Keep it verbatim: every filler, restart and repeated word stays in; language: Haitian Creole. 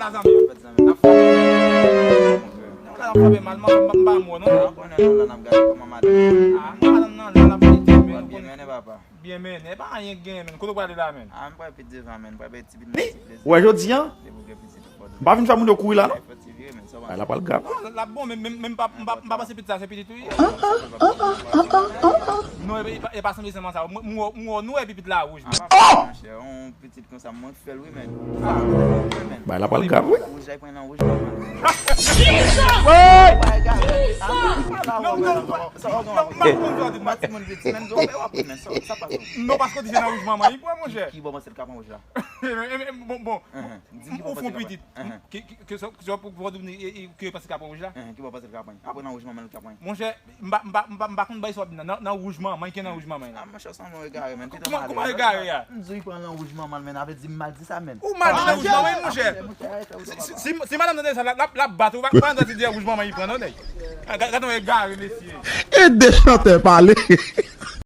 La zanmi yo. N ap frape mal. N ap frape mal, m pa mò non la. Konnen nou la n ap gade kòman madanm. Ah, madanm nan la, l ap mete men. Byen mennen papa. Byen mennen, e pa anyen k genyen menn. Kote w prale la menn? Ah, m pral pi devan menn, m pral bay ti pitit ti plezi. Ou wè jodi a? Depi w gen pitit ou fò. M pa vin fè moun yo kouri la non. Fò ti vire menn, sa w panse? Bagay la pral grav wi. La bon, men men men m pa m pa m pa panse pitit sa se pitit ou ye. Non, e pa- e pa- e pa sanble sèlman sa. M m wè- m wè nou e pipit la wouj. Ah, pa monchè, yon pitit konsa mwen fè l wi menn. Ou pa konprann wi menn. Bagay la pral grav wi. Wouj la pran nan wouj la. Bagay grav. Ah, pa la wè menn. Sa w gen wè? Mwen timoun piti menn, w ap wè menn, sa sa pase? Non, paske w di se nan wouj manman li pran monchè. Ki bò w panse l ka pran wouj la? Bon bon. Di m ki bò w panse l ka pran. Ou fè yon pitit. Ke ke ke sa pou pou vin ke w panse l ka pran wouj la? Ki bò w panse l ka pran? Apre nan wouj manman l ka pran. Monchè, m pa m pa m pa m pa konn bay sa w ap di nan nan wouj manman, ki nan wouj manman la. Ah, monchè, sa mwen egare menn. Kòman egare a? M di w li pran nan wouj manman l menn, avè di m mal di sa menn. Ou mal di nan wouj manman monchè. Si si madanm tande sa, l ap l ap bat ou, pa antre di wouj manman li pran non nèg. Gade yon egare mesye. Ede chantè pale.